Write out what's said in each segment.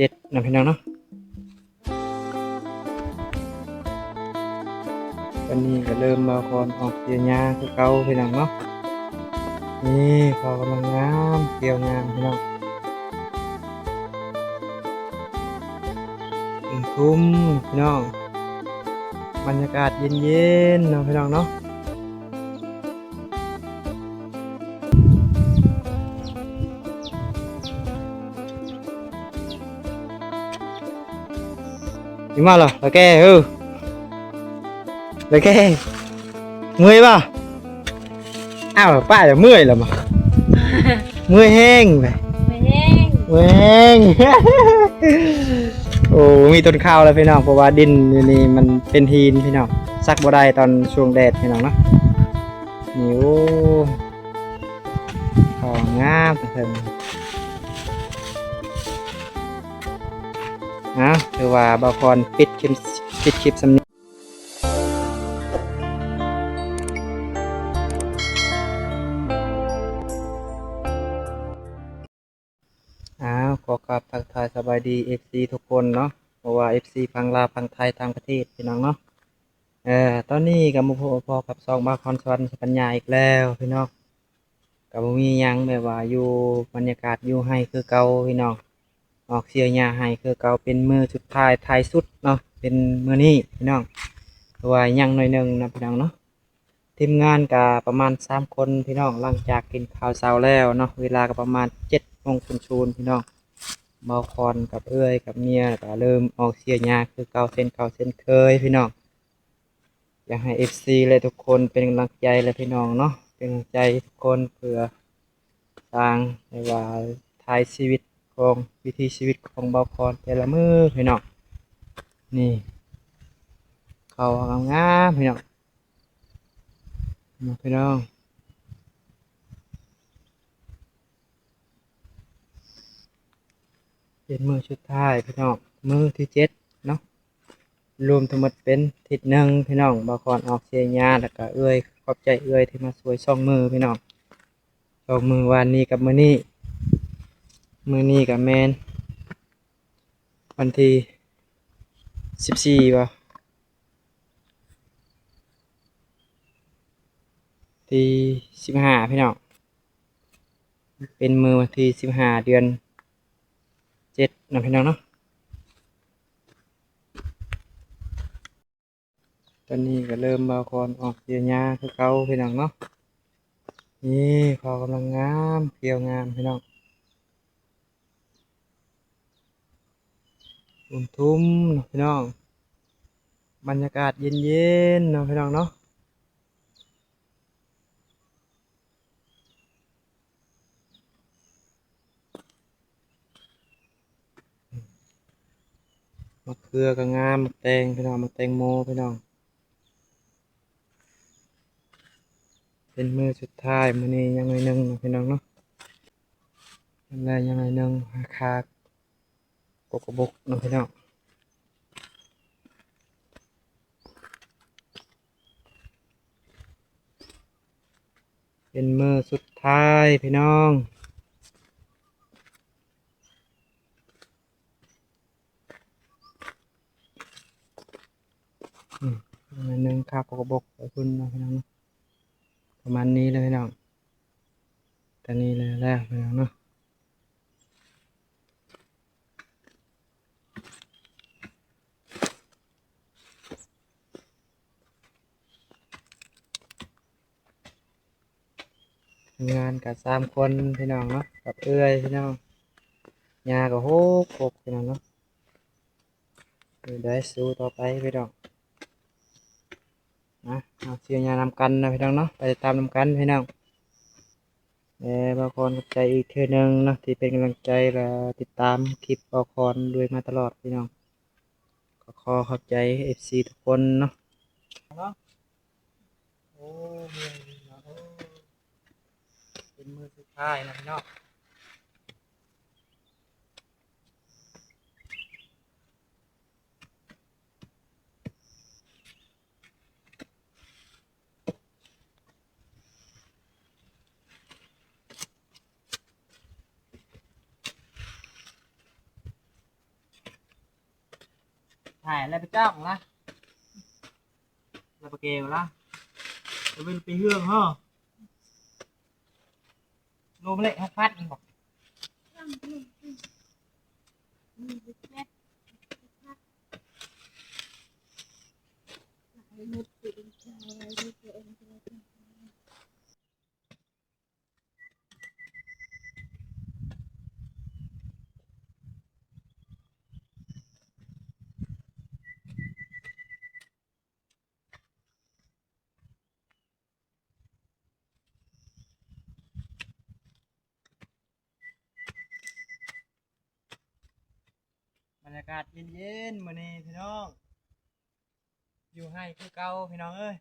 ເຈັດນະພີ່ນ້ອງເນາະ. ຕອນນີ້ກໍເລີ່ມບ່າວຄອນອອກເສຍຫຍ້າຄືເກົ່າພີ່ນ້ອງເນາະ. ນີ້ ເຂົ້າກຳລັງງາມ ຂຽວງາມພີ່ນ້ອງ. ທຸ່ມໆ ພີ່ນ້ອງ ບັນຍາກາດເຢັນໆ ເນາະພີ່ນ້ອງເນາະ. ຊິມາລະ ລະແກ ເອີ ລະແກ ເມື່ອຍບໍ່? ອ້າວ ປ້າຈະເມື່ອຍລະມາ ເມື່ອຍແຮງ ເມື່ອຍແຮງ ເມື່ອຍແຮງ. ໂອ້ ມີຕົ້ນຂ່າວແລ້ວພີ່ນ້ອງ ເພາະວ່າດິນຢູ່ນີ້ມັນເປັນຫີນພີ່ນ້ອງ ສັກບໍ່ໄດ້ຕອນຊ່ວງແດດພີ່ນ້ອງເນາະ. ນີ້ ໂອ້ ເຂົ້າງາມເຖິງ. ເອົາ ຖືວ່າບ່າວຄອນປິດຄລິບ ປິດຄລິບສ່ຳນີ້. ອ້າວ ຂໍກາບທັກທາຍສະບາຍດີ ເອັຟຊີ ທຸກຄົນເນາະ ບໍ່ວ່າ ເອັຟຊີ ຝັ່ງລາວ ຝັ່ງໄທ ຕ່າງປະເທດ ພີ່ນ້ອງເນາະ. ເອີ ຕອນນີ້ກໍມາພົບມາພໍ້ກັບຊ່ອງບ່າວຄອນສະຫວັນ ສະປັນຍາ ອີກແລ້ວພີ່ນ້ອງ. ກໍບໍ່ມີຫຍັງ ແບບວ່າຢູ່ບັນຍາກາດຢູ່ໄຮ່ຄືເກົ່າພີ່ນ້ອງ ອອກເສຍຫຍ້າໄຮ່ຄືເກົ່າ. ເປັນມື້ສຸດທ້າຍ ທ້າຍສຸດເນາະ ເປັນມື້ນີ້ພີ່ນ້ອງ ເພາະວ່າຍັງໜ້ອຍໜຶ່ງນະພີ່ນ້ອງເນາະ. ທີມງານກະປະມານສາມຄົນພີ່ນ້ອງ ຫຼັງຈາກກິນເຂົ້າເຊົ້າແລ້ວເນາະ ເວລາກະປະມານເຈັດໂມງສູນໆ ພີ່ນ້ອງ. ບ່າວຄອນກັບເອື້ອຍກັບເມຍກະເລີ່ມອອກເສຍຫຍ້າຄືເກົ່າ ເຊັ່ນເກົ່າເຊັ່ນເຄີຍພີ່ນ້ອງ. ຢາກໃຫ້ ເອັຟຊີ ແລະ ທຸກຄົນເປັນກຳລັງໃຈແລະພີ່ນ້ອງເນາະ ເປັນກຳລັງໃຈທຸກຄົນ ເພື່ອສ້າງ ຫຼືວ່າຖ່າຍຊີວິດຂອງ ວິຖີຊີວິດຂອງບ່າວຄອນແຕ່ລະມື້ພີ່ນ້ອງ. ນີ້ ເຂົ້າງາມໆ ພີ່ນ້ອງ. ພີ່ນ້ອງ ເປັນມື້ສຸດທ້າຍພີ່ນ້ອງ ມື້ທີເຈັດເນາະ ລວມທັງໝົດເປັນທິດໜຶ່ງພີ່ນ້ອງ. ບ່າວຄອນອອກເສຍຫຍ້າ ແລ້ວກະເອື້ອຍ ຂອບໃຈເອື້ອຍທີ່ມາຊ່ວຍສອງມື້ພີ່ນ້ອງ ສອງມື້ ວານນີ້ກັບມື້ນີ້. ມື້ນີ້ກະແມ່ນວັນທີສິບສີ່ບໍ? ທີສິບຫ້າພີ່ນ້ອງ ເປັນມື້ວັນທີສິບຫ້າ ເດືອນເຈັດເນາະພີ່ນ້ອງເນາະ. ຕອນນີ້ກໍເລີ່ມບ່າວຄອນອອກເສຍຫຍ້າຄືເກົ່າພີ່ນ້ອງເນາະ. ນີ້ ເຂົ້າກຳລັງງາມ ຂຽວງາມພີ່ນ້ອງ. ທຸ່ມໆ ເນາະພີ່ນ້ອງ ບັນຍາກາດເຢັນໆ ເນາະພີ່ນ້ອງເນາະ. ໝາກເຂືອກໍງາມ ໝາກແຕງພີ່ນ້ອງ ໝາກແຕງໂມພີ່ນ້ອງ. ເປັນມື້ສຸດທ້າຍ ມື້ນີ້ຍັງໜ້ອຍໜຶ່ງເນາະພີ່ນ້ອງເນາະ ຍັງໄດ້ ຍັງໜ້ອຍໜຶ່ງ ຄາກົກກະບົກເນາະພີ່ນ້ອງ. ເປັນມື້ສຸດທ້າຍພີ່ນ້ອງ. ອືມ ໜ້ອຍໜຶ່ງ ຄາກົກກະບົກໄປພຸ້ນເນາະພີ່ນ້ອງເນາະ. ປະມານນີ້ແຫຼະພີ່ນ້ອງ ຕອນນີ້ແລ້ວພີ່ນ້ອງເນາະ. ງານກະສາມຄົນພີ່ນ້ອງເນາະ ກັບເອື້ອຍພີ່ນ້ອງ. ຫຍ້າກໍຫົກ ຫົກພີ່ນ້ອງເນາະ. ເອີ ໄດ້ ສູ້ຕໍ່ໄປພີ່ນ້ອງ. ມາ ເຮົາຊິຫຍ້ານຳກັນເນາະພີ່ນ້ອງເນາະ ໄປຕິດຕາມນຳກັນພີ່ນ້ອງ. ແລະ ບ່າວຄອນຂອບໃຈອີກເທື່ອໜຶ່ງເນາະ ທີ່ເປັນກຳລັງໃຈ ແລະ ຕິດຕາມຄລິບບ່າວຄອນດ້ວຍມາຕະຫຼອດພີ່ນ້ອງ. ກໍຂໍຂອບໃຈ ເອັຟຊີ ທຸກຄົນເນາະ. ໂອ້ ເມື່ອຍເນາະ ໂອ້ ເປັນມື້ສຸດທ້າຍນະພີ່ນ້ອງ. ເ ຖ່າຍແລ້ວໄປຈ້ອງລະ ລະປະແກວລະ ລະເປັນໄປເຮືອງເຮົາ ໂລມະເລັກຫົກພັນແມ່ນບໍ່? ບັນຍາກາດເຢັນໆ ມື້ນີ້ພີ່ນ້ອງ ຢູ່ໄຮ່ຄືເກົ່າພີ່ນ້ອງເອີຍ.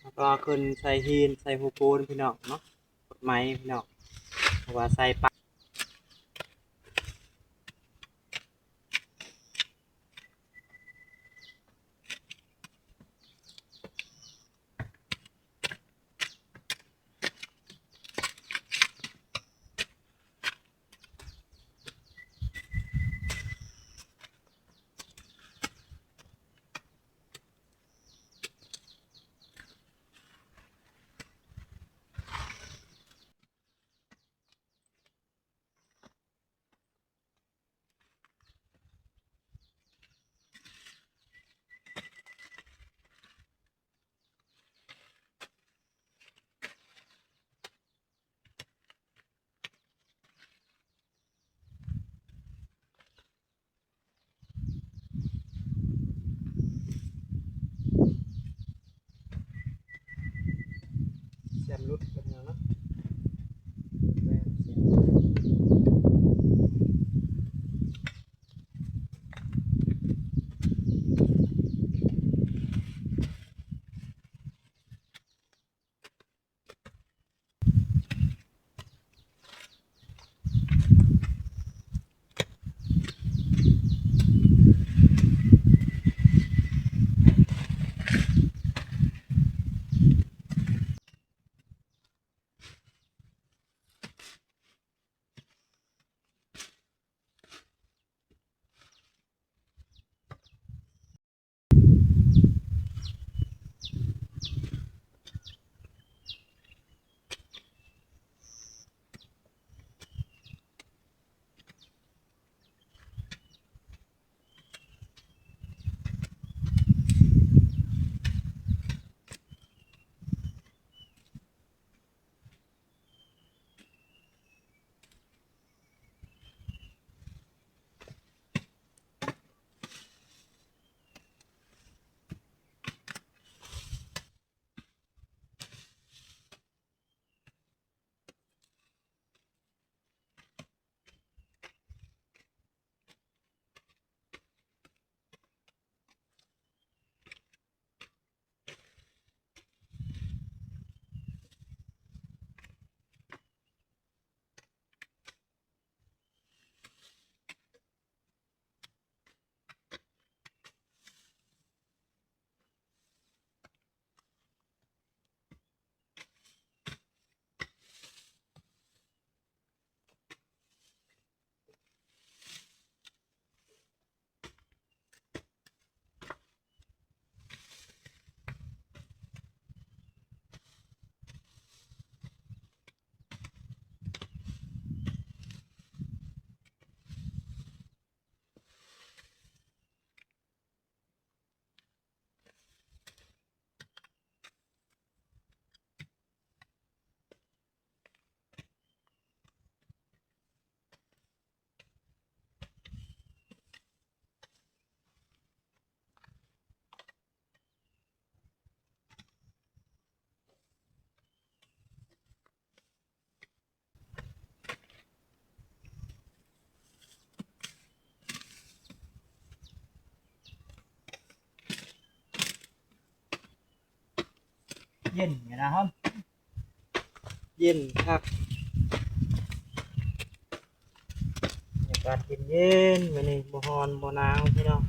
ແລ້ວກໍຂຶ້ນໃສ່ຫີນ ໃສ່ຫົວໂກນພີ່ນ້ອງເນາະ ກົດໄມ້ພີ່ນ້ອງ ເພາະວ່າໃສ່ປະ ສຽມຫຼຸດເປັນຫຍັງນະ? ແມ່ນ ສຽມ. ເ ເຢັນນີ້ນະ ເຢັນຄັກ ບັນຍາກາດເຢັນໆ ມື້ນີ້ບໍ່ຮ້ອນບໍ່ໜາວພີ່ນ້ອງ.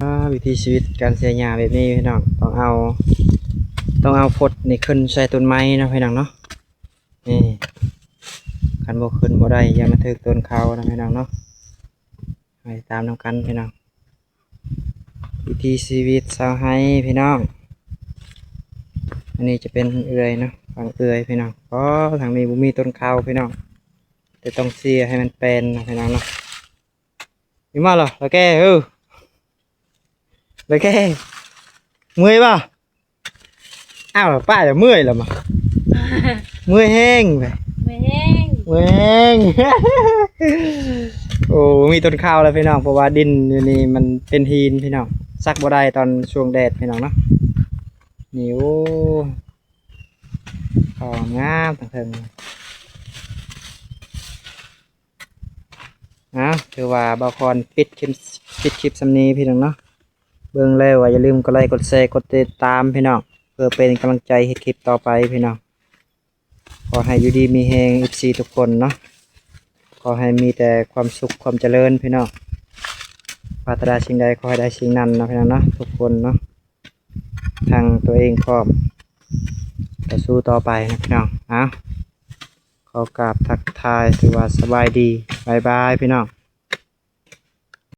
ອ່າ ວິຖີຊີວິດການເສຍຫຍ້າແບບນີ້ພີ່ນ້ອງ ຕ້ອງເອົາ ຕ້ອງເອົາຟົດນີ້ຂຶ້ນໃສ່ຕົ້ນໄມ້ເນາະພີ່ນ້ອງເນາະ. ນີ້ ຄັນບໍ່ຂຶ້ນບໍ່ໄດ້ ຢ່າມາຖືກຕົ້ນເຂົາເນາະພີ່ນ້ອງເນາະ. ໄປຕາມນຳກັນພີ່ນ້ອງ ວິຖີຊີວິດຊາວໄຮ່ພີ່ນ້ອງ. ອັນນີ້ຈະເປັນເອື້ອຍເນາະ ຝັ່ງເອື້ອຍພີ່ນ້ອງ. ອໍ ທາງນີ້ບໍ່ມີຕົ້ນເຂົາພີ່ນ້ອງ ແຕ່ຕ້ອງເສຍໃຫ້ມັນແປນເນາະພີ່ນ້ອງເນາະ. ມີມາລະ ລະແກ່ ເອີ ລະແກ່ ເມື່ອຍບໍ່? ອ້າວ ປ້າລະເມື່ອຍລະມາ ເມື່ອຍແຮງ ເມື່ອຍແຮງ ເມື່ອຍແຮງ. ໂອ້ ມີຕົ້ນເຂົາແລ້ວພີ່ນ້ອງ ເພາະວ່າດິນຢູ່ນີ້ມັນເປັນຫີນພີ່ນ້ອງ ສັກບໍ່ໄດ້ຕອນຊ່ວງແດດພີ່ນ້ອງເນາະ. ນີ້ ໂອ້ ເຂົາງາມທັງເທິງ. ເອົາ ຖືວ່າບ່າວຄອນປິດຄລິບ ປິດຄລິບສ່ຳນີ້ພີ່ນ້ອງເນາະ. ເບິ່ງແລ້ວກໍຢ່າລືມກົດໄລ ກົດແຊ ກົດຕິດຕາມພີ່ນ້ອງ ເພື່ອເປັນກຳລັງໃຈເຮັດຄລິບຕໍ່ໄປພີ່ນ້ອງ. ຂໍໃຫ້ຢູ່ດີມີແຮງ ເອັຟຊີ ທຸກຄົນເນາະ ຂໍໃຫ້ມີແຕ່ຄວາມສຸກຄວາມຈະເລີນພີ່ນ້ອງ. ປາດຖະໜາສິ່ງໃດຂໍໃຫ້ໄດ້ສິ່ງນັ້ນເນາະ ພີ່ນ້ອງເນາະ ທຸກຄົນເນາະ ທັງຕົວເອງພ້ອມ ກໍສູ້ຕໍ່ໄປນະພີ່ນ້ອງ. ເອົາ ຂໍກາບທັກທາຍ ຖືວ່າສະບາຍດີ ບາຍບາຍພີ່ນ້ອງ.